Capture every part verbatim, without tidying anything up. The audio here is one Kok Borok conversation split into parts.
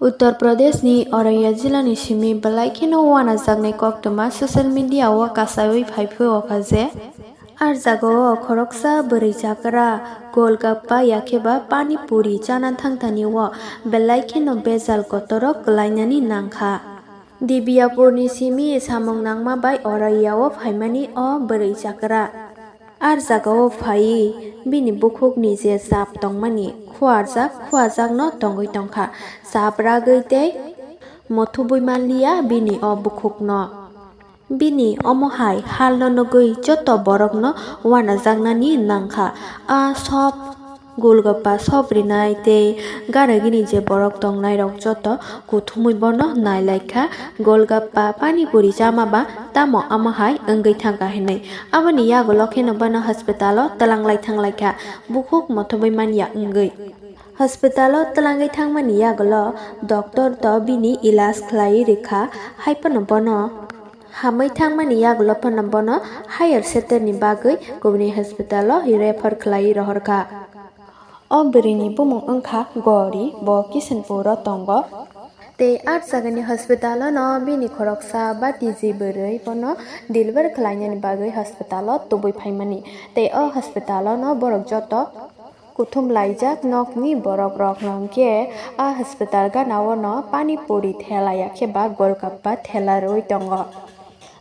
Uttar Pradeshni Auraiya jilani simi belai kheno wanajaknai koktwma social media o kasaiwi phaiphio kha je, ar jagao khoroksa bwrwi chakra golgappa yakheba pani puri chana thangthani o belai kheno bejal kotorok kwlainani nangkha. Dibiyapurni simi samung nangma bai Auraiya o phaimani o bwrwi chakra. Ar jagao phaiwi bini bukhukni je chap tongmani khuarjak khuajakno tongwi tongkha. Chap ragwi tei muthubwi manliya bini o bukhukno. Bini omo hai halno nugwi joto borokno wanajaknani nangkha. A sop Golgappa sop rinai tei ganagini je borok tongnairok joto kuthumwi bono nailaikha. Golgappa pani puri chama ba tamo amo hai wngwi thangkha hinwi. Aboni yagulo kheno bono hospitalo twlanglai thanglaikha, bukhuk mothobwi manya wngwi. Hospitalo twlangwi thangmani yagulo doctor to bini ilaj khlaiwi rikha, haiphano bono hamwi thangmani yagulo phano bono higher setter ni bagwi kubuni hospital o refer khlaiwi rohorkha. O bwrwini bumung wngkha Gori, bo Kishanpur o tongo. Tei ah jagani hospital o no bini khoroksa batiji bwrwi bono deliver khlainani bagwi hospital o tubui phaimani. Tei o hospital o no borok joto kuthum laijak nokni borok rok no hwnkhe a hospital gana o no pani puri thela ya khe ba golgappa thela rwui tongo.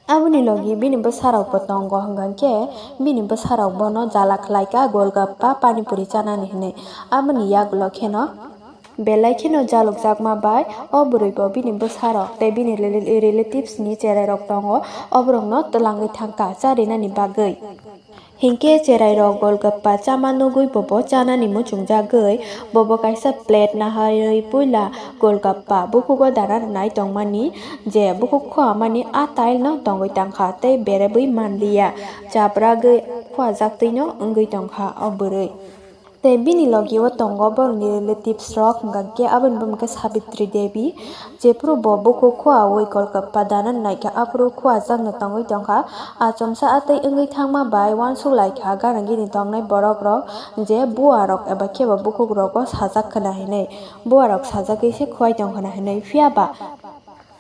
Aboni logi bini bwsarok bo tongo hwnkha khe bini bwsarok bono jala khlaikha golgappa pani puri chanani hinwi. Aboni yagulo kheno belai kheno jalukjakma bai o bwrwi bo bini bwsarok tei bini rela-, relatives ni cherai rok tongo, oborok no twlangwi thangkha charinani bagwi. Hinkhe cherai rok golgappa chama nugwi bobo chanani muchungjagwi, bobo kaisa plate naharwi puila golgappa bukhugo dana rwnai tongmani, je bukhuk khoamani a tile no tongwi tangkha tei berebwi manliya, chapragwi khuajak twi no wngwi tongkha o bwrwi. Tei bini logi o tongo borokni relatives rok, hwnkha khe aboni bumung khe Sabitri Devi, jephuru bo bukhuk khua wi golgappa dana naikha, aphuru khua jakno tongwi tongkha. Achomsa atwi wngwi thangma bai uansuk laikha gana gini tongnai borok rok je bua rok eba khe bo bukhuk rogo sajak khna hinwi, bua rok sajagwi se khuai tong khna hinwi, phiya ba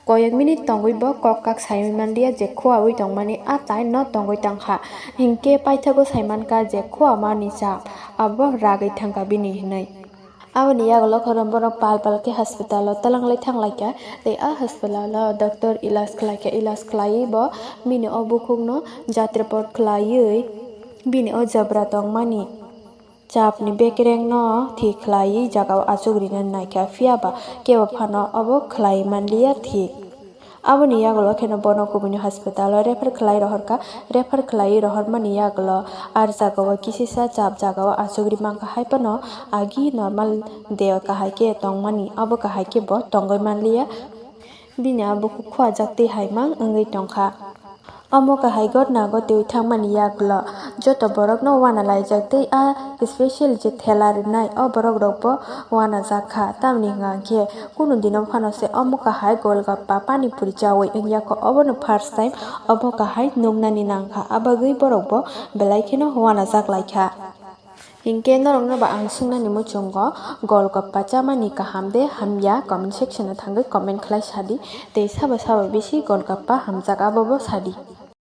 Koyek minute tongwi bo kok kak saiwi manliya je khua wi tongmani a tile no tongwi tangkha. Hinkhe paithago saimankha je khua mani chap abo ragwi thangkha bini hinwi. Aboni yagulo khorang borok pal pal khe hospital o twlanglai thanglaikha tei a hospital o doctor ilaj khlaikha, ilaj khlaiwi bo bini o bukhukno jatripot khlaiwi bini o jabra tongmani chapni bekerengno thik khlaiwi jagao achuk rina naikha, phiya ba kebo phano obo khlai manliya thik. Aboni yagulo kheno bono kubuni hospital o refer khlai rohorkha, refer khlaiwi rohormani yagulo ar jagao kisisa chap jagao achuk ri mankha, hai phano agi normal de kahai khe tongmani, obo kahai khe bo tongwi manliya. Bini a bukhuk khuajak twi haimang wngwi tongkha. Omo kahai gotna gotwi thangmani yagulo joto borokno uana laijak tei a special je thela rwnai o borok rokbo uanajak kha, tamni hwnkha khe kunu dino phano se omo kahai golgappa pani puri chawi wngya kho, obono first time obo kahai nuknani nangkha, abagwi borokbo belai kheno uanajak laikha. Hinkhe norokno ba ang swngnani muchungo, golgappa chamani kaham de hamya? Comment section o thangwi comment khlai sadi, tei sabo sabo bisi golgappa hamjak abobo sadi.